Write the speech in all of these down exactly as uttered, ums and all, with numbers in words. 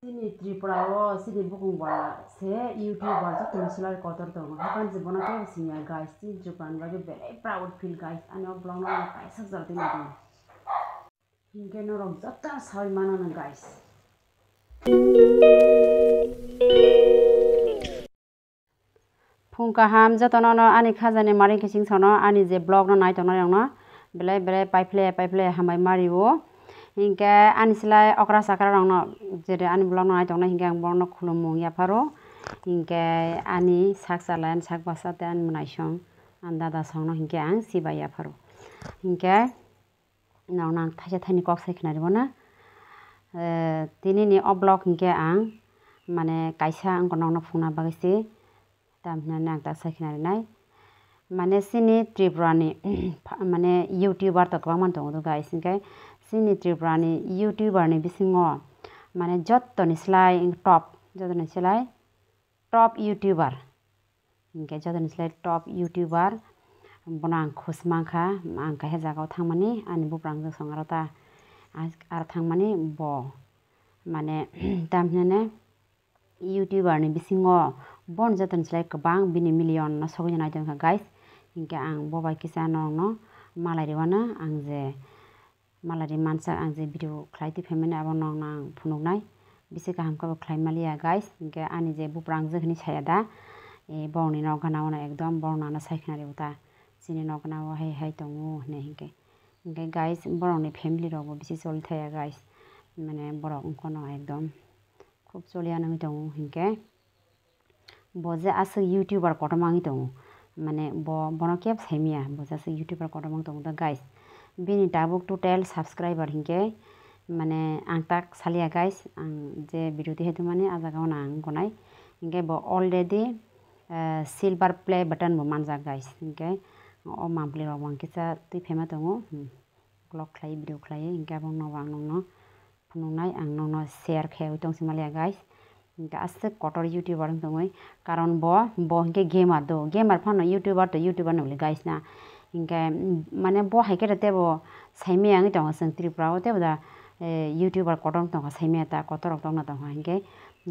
Chini Tripura o chini bukung ba se YouTuber joto ni slai kotor tongo. Hapan je bono kebo singya guys, chini Tripura ni bagwi belai proud feel guys. Ani o vlog no kaisa jora tini tongo. Hinkhe norok joto sawi mano no guys. Phung kaham jotono no ani khajani mari kiching sono ani je vlog no nai tongnai rokno belai belai paiphle paiphle hambai mario. Hinkhe ani slai okra chakra rokno jere ani vlog no nai tongnai hinkhe ang borokno khulumung yapharo. Hinkhe ani sak chalai ani sak bwsa tei ani mwnaisong ani dada songno hinkhe ang sibai yapharo. Hinkhe Nokno ang thaisa thaini kok sai khna ribana. Eh, tini ni o vlog hinkhe ang mane kaisa wngkha nokno phungna bagwi se. Tam hinani ang ta sai khna rinai. Mane chini Tripura ni mane YouTuber to kwbangma tongo do guys, hinkhe chini Tripura ni YouTuber ni bisingo mane jottoni slai top, jottoni slai top YouTuber. Hinkhe jotoni slai top YouTuber, bono ang khus mankha, ang kaisa jagao thangmani, ani buprang jwsong aro ta, aro thangmani bo, mane, tam hinane YouTuber ni bisingo bono jotoni slai kwbang bini million no sogwi nai tongkha guys. Hinkhe ang bo bai kisa norokno malai rwano, ang je Malari mansa ang je video khlai twi phaimani abo nokno ang phunuknai. Bisi kaham khe bo khlai maliya guys. Hinkhe ani je buprang je hwnwi saya da, e, borokni nok gana o no ekdom borok no ano sai khna rw ta. Chini nok gana o hai hai tongo hwnwi hinkhe. Hinkhe guys, borokni family rok bo bisi choli thaya guys. Mane borok wngkha no ekdom khub choliya nangwi tongo hinkhe. Bo je aswk YouTuber kotorma wngwi tongo, mane bo, bono kebo saimanya, bo je aswk YouTuber kotorma wngwi tongo da guys. Bini tabuk total subscriber hinkhe, mane ang tak salia guys, ang je video twi hai tongmani ah jaga o no ang gonai. Hinkhe bo already, eh, silver play button bo manjak guys. Hinkhe o mampli rok bo ang kisa twi phaima tongo, hmm, vlog khlai, video khlai, hinkhe abo no bo ang nokno phunuknai, ang nokno share khe ui tong si maliya guys. Hinkhe aswk kotor YouTuber wng tongwi, karon bo, bo hinkhe gamer do, gamer phano YouTuber to YouTuber noli guys na. Hinkhe, mm, mane bo hai khe da tebo saimaya wngwi tongo chwng Tripura o tebo da, eh, YouTuber kotor wng tongkha saimaya ta kotor rok tongna tongkha hinkhe,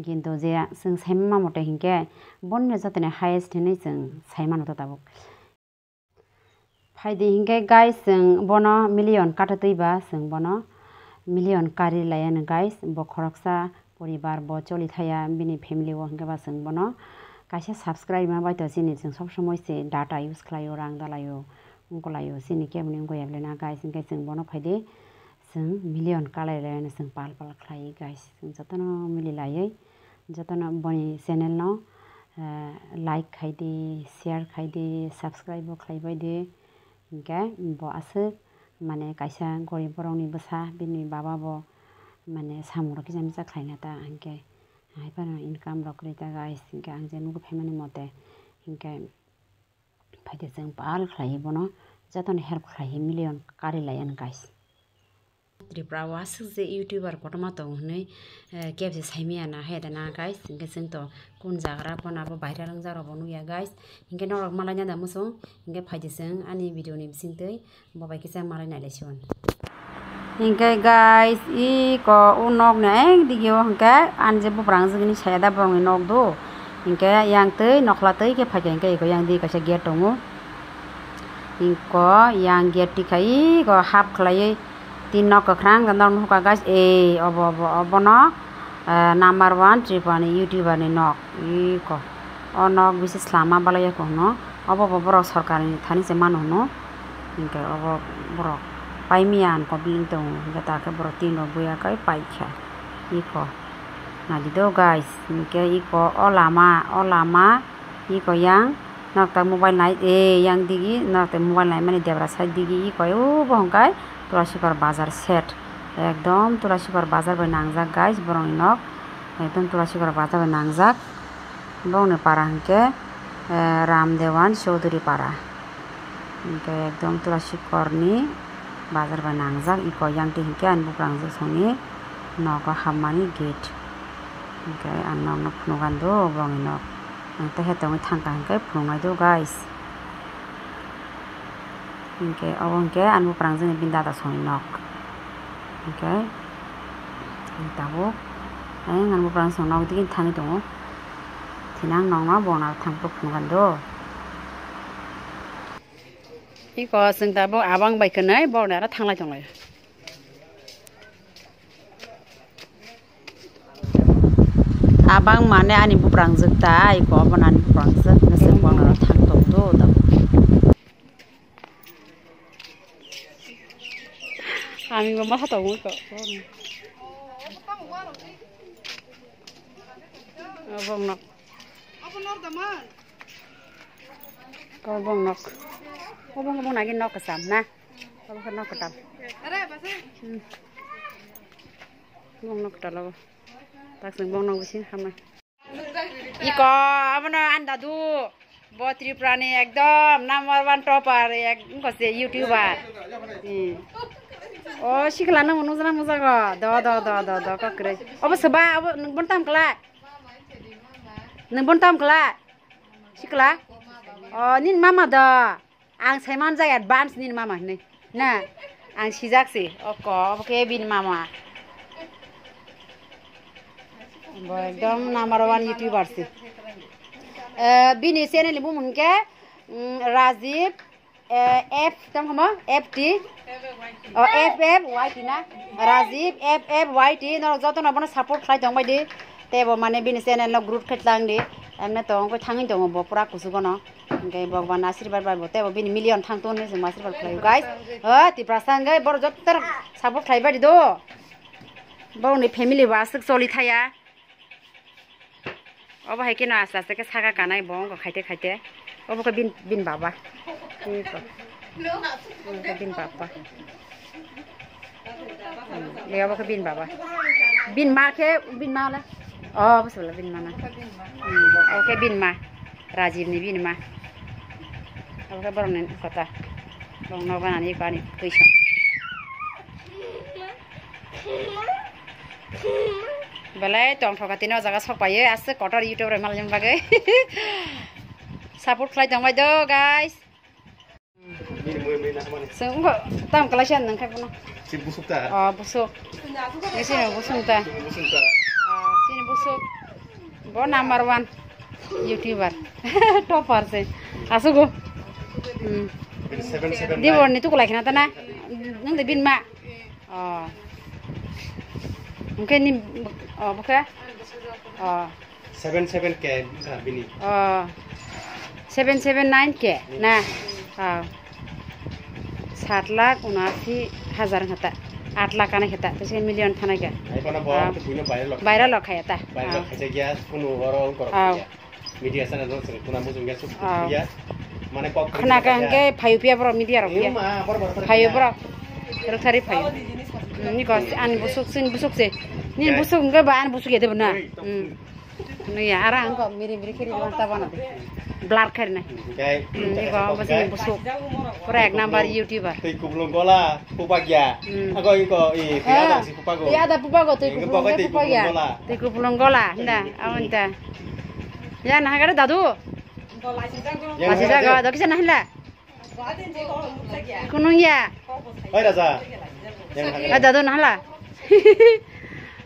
kintu je chwng saima mote hinkhe boni no jotoni highest hinwi chwng saimano ta tabuk. Phaidi hinkhe guys, chwng bono million kata twi ba, chwng bono million kari laiya no guys. Bo khoroksa poribar, bo choli thaya, bini family o hinkhe ba chwng bono kaisa subscribe ma bai to chini, chwng sob somoi se data use khlaio, rang dalaio, wngkolaio, chini keboni wngkha ya bwle na guys. Hinkhe chwng bono phaidi chwng million kalai laiya no chwng pal pal khlai guys. Chwng jotono mili laiwi jotono boni channel no, eh, like khai di, share khai di, subscribe bo khlai bai di. Hinkhe bo aswk mane kaisa gorib borokni bwsa, bini baba bo mane samung rok kisa misa khlaina ta, hinkhe hai phano income rok kwrwi ta guys. Hinkhe ang je nugwi phaimani mote hinkhe phaidi chwng pal khlaiwi bono jotono help khlaiwi million kari laiya no guys. Tripura o aswk je YouTuber kotorma tongo hwnwi, eh, kebo se saimaya na hai da na guys. Hinkhe chwng to kun jagra phano abo viral wngjak rok bo nukya guys. Hinkhe norok malai na da muchung, hinkhe phaidi chwng ani video ni bisingtwi bo bai kisa malai nai lai si hwn. Hinkhe guys, iko o nok ni ek digi o hinkhe ani je buprang jigini saya da borok ni nok do. Hinkhe yang twi nokhla twi khe phaikha hinkhe iko yang di kaisa gate tongo. Iko yang gate tikha iko half khlaiwi tin nok kwkhwrang norok nukha guys, ei obo, obo, obono, eh, number one Tripura ni YouTuber ni nok iko. O nok bisi slama balai ya khe hwno. Obo bo borok sorkar ni thani se mano hwno. Hinkhe obo borok paimaya hwnkhe building tongo. Hinkhe ta khe borok tin rok buya khe paikha. Iko. Naidi do guys. Hinkhe iko o lama, o lama. Iko yang norok ta mobile nai, e, yang digi norok ta mobile naimani debra side digi iko. Obo hwnkhe Tulasikhor bazar set. Ekdom Tulasikhor bazar bai nangjak guys borokni nok. Ekdom Tulasikhor bazar bai nangjak. Bongni para hinkhe, eh, Ramdewan Chowdhury para. Hinkhe ekdom Tulasikhorni bazar bai nangjak. Iko yang twi hinkhe ani buprang jwsongni nogo hapmani gate. Hinkhe ang nokno phunukgani do borokni nok. Ang tehe tongwi thangkha hinkhe phunuknai do guys. Hinkhe obo hinkhe ani buprang jwsongni bini dada songni nok. Hinkhe ang tabuk Ayang ang buprang song nog digi thangwi tongo. Thinang nongno bona thangpuk phunukhan do. Iko chwng tabuk abang bai kwnwi borok ni aro thanglai tonglai. Abang mane ani buprang jwk ta, iko obo ani buprang jwk, nese borok ni aro thang tong do. Ami bo ma tong ko. Obong nok. Obong nok. Obong, obong nagi nok kesam na. Obong nok ketal. Hmm. Obong nok ketal obo. Tak sing bong nok bising hamna. Iko, abono ani dadu. Bo Tripura ni ekdom number one topper, ek, wngkha se YouTuber. Hmm. O, sikla nang nung jana mujago. Do, do, do, do, do, kokroi. Obo soba, obo nung bon tam kla. Nung bon tam kla. Sikla. O, nin mama do. Ang saiman jai advance nini mama hinwi. Na, ang sijak si. Oko, obo khe bini mama. Bo ekdom number one YouTuber si. Eh, bini channel ni bumung khe, mm, Rajiv, eh, F, tong kamo? F T. O, F F Y T na? Rajiv F F Y T, norok jotono bono support khlai tong bai di. Tei bo mane bini channel no growth khe tlang di. Emne tong khe thangwi tongo bo pura kuchugo no. Hingke Bhagwan asirwad bai bo tei bo bini million thang ton hinwi chwng asirwad khlaio, guys. Ha, Tiprasa hingke borok joto support khlai bai di do. Borokni family bo aswk choli thaya. Obo hai kheno aste aste khe saka kanai bo wngkha khaite khaite. Obo khe bin, bin baba. Obo khe bin baba. Hmm, e obo khe bin baba. Bin ma khe, bin ma la. Oh, obo se bwla bin ma na. Hmm, obo khe bin ma. Rajiv ni bin ma. Obo khe borok ni kota. Borok no ganani kani twi song. Belai tongthok ka tini o jaga sok pai o, aswk kotor YouTube rok malai bagwi. Support khlai tong bai do, guys. Chwng wngkha tam kwlaisa nang khe bono. Si busuk ta? Oh, busuk. Nisi no busuk ta? Busuk ta. Oh, sini busuk. Bo number one YouTuber. Topper se. Asugo. Hmm. Seven, seven, Dibor nine. Ni tukulai khna ta na. Nang de bin ma. Oh. Mungkin ni, oh, buka? Oh. Seven seven K wngkha bini. Oh. Seven seven nine K na? Oh. Sat lakh unasi hajar wngkha ta. Aat lakh kanai khe ta. Tei se million thanai khe. Ai kono bo, ah, buino viral rok. Viral rok khaya ta. Viral rok khaisa gya, kunu oro wngkorok khaya. Media channel no chwng kuna mujung ya, suk ya. Mane kok khna ka hingke phayu pia borok media rok ya. Phayu borok. Rwktharwi phayu. Hmm, ni kos ani busuk sin busuk se. Ni busuk hingke ba ani busuk ya debo na. Hmm. Nui ya, ara ang kok miri miri kiri ta bana de. Blur khair na. Hmm, ni kok basi busuk. Pura ek number YouTuber. Tei kublung gola, pupak ya. Hmm. Ako iko, i, pia dang si pupago. Pia da pupago, tei kublung gola. Tei kublung gola, nda, awon ta. Ya, nahagare dadu. Lasi jago, do kisa nahila. Kunung ya. Oi, Raja. Oi, dadu nahala.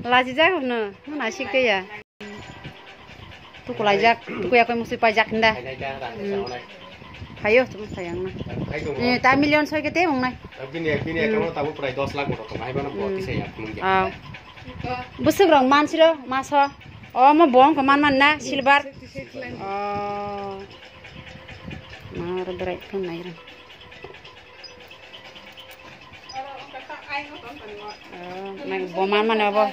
Lasi jago no, no nasik te ya. Tukulai jak, tukuya koi musi pai jak nda. Hmm. Phayo, tumu phayang na. Eh, ta million soi kete wng nai. Bini, bini account o tabuk prai dos lakh moto tongo, hai bono bo kisa ya, kunung ya. Ah. Busuk rok mansiro, maso. O mo bong ko man man na, silver. Oh. Ma ro berai phun nai ro. Oh, nang bo man man bo.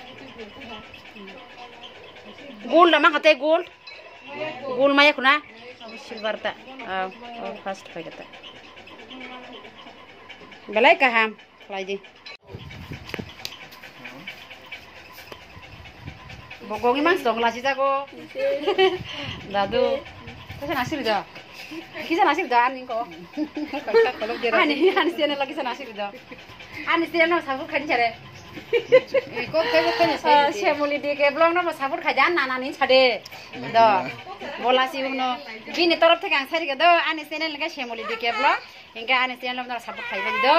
Gold ma khate gold. Gold maya kuna. Silver ta. Oh, oh, first pai kata. Belai kaham. Khlai di. Bo gogi mangsi dong lasi jago. Dadu. Kisa nasir do. Kisa nasir do ani ko. Ani, ani channel kisa nasir do. Ani channel no support khaini sare. Ko khe ko khe ni Ah, sai. Semoli D K vlog no bo support khai dan nana ni sade. Do. Bo lasi uno. Bini torof theke ang sari do ani channel ka Semoli D K vlog. Hingke ani channel no support khai do.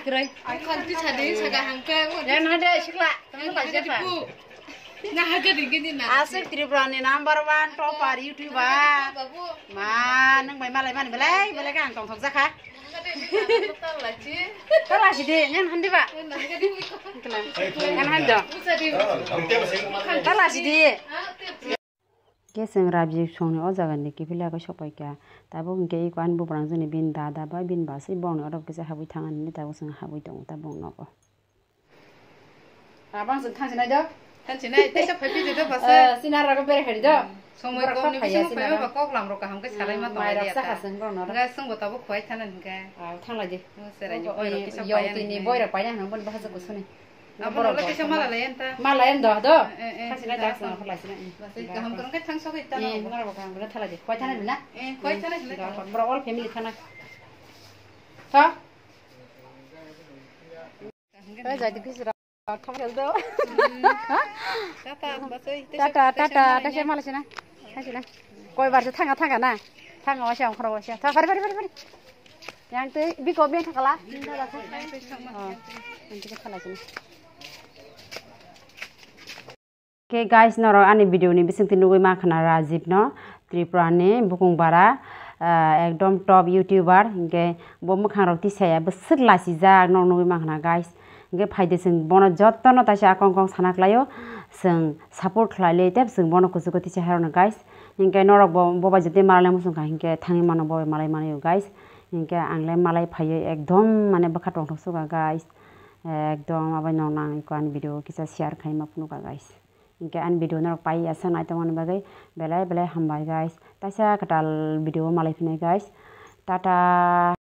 kwrwi. Khon tisa di saka hangke. Yan hade sikla. Yang hade di pu. Na hade di gini na. Aswk Tripura ni number one topper YouTuber. Babu. Ma, nwng bai malai mani belai belai khe ang tongthok jakha. Talachi de, nyan handi ba? Nyan handi. Talachi de. Khe chwng Rajib songni o jaga ni kiphilwi agwi sokpai kha. Tabuk hinkhe iko ani bubrang jani bini dada bai bini bwsai bongni oro kisa habwi thang ani tabuk chwng habwi tongo tabuk nogo. Abang chwng thangsinai do. Thangsinai, teisa phai phidi do basa. Eh, sinara go bere hari do. Somoi kom ni bisingo phai ba kok lam rok kaham khe salai ma tongo. Mai rok sakha chwng rok no. Ga chwng bo tabuk khwai thana hinkhe. Ah, thanglai di. Serai ni boy rok kisa phai ani. Boy rok paina hwnwi boni bahasa kusuni. Abo rok kisa mala lai anta. Mala en do do. Eh, eh. Thangsinai da chwng phai sinai. Basa kaham kwrwng khe thang sogwi tano. Eh, nora bo kaham kwrwng thalai di. Khwai thana bina. Eh, khwai thana bina. Bro all family thana. Tha. Tei jai di kisi rok thok khel do. Tata, tata, tata, tata, malai sina. Hai sina. Koi bar se thanga, thanga na. Thanga wasa, ongkhoro wasa. Tha, pari, pari, pari, pari. Yang tei biko beng thakala. Oh, yang tei khala sina. Khe guys, norok ani video ni bisingtwi nugwi mankha na Rajib no, Tripura ni bukung bara, ah, ekdom top YouTuber, hinkhe bo mwkhang rok tisaya bwswk lasijak, norok nugwi mankha na guys. Hinkhe phaidi chwng bono jotono taisa kong kong sana khlaio, chwng support khlailai tei chwng bono kuchugo tisa hairokno guys. Hinkhe norok bo, bo bai jotoni malai muchungkha hinkhe thangwi mano bo bai malai mano guys. Hinkhe angle malai phaiwi ekdom mane bwkha tongthok suka guys. Ekdom abo norokno ang iko ani video kisa share khaima phunukha guys. Hinkhe ani video norok pai ya se nai tongmani bagwi belai belai hambai guys. Taisa kwtal video o malai phinai guys. Tata.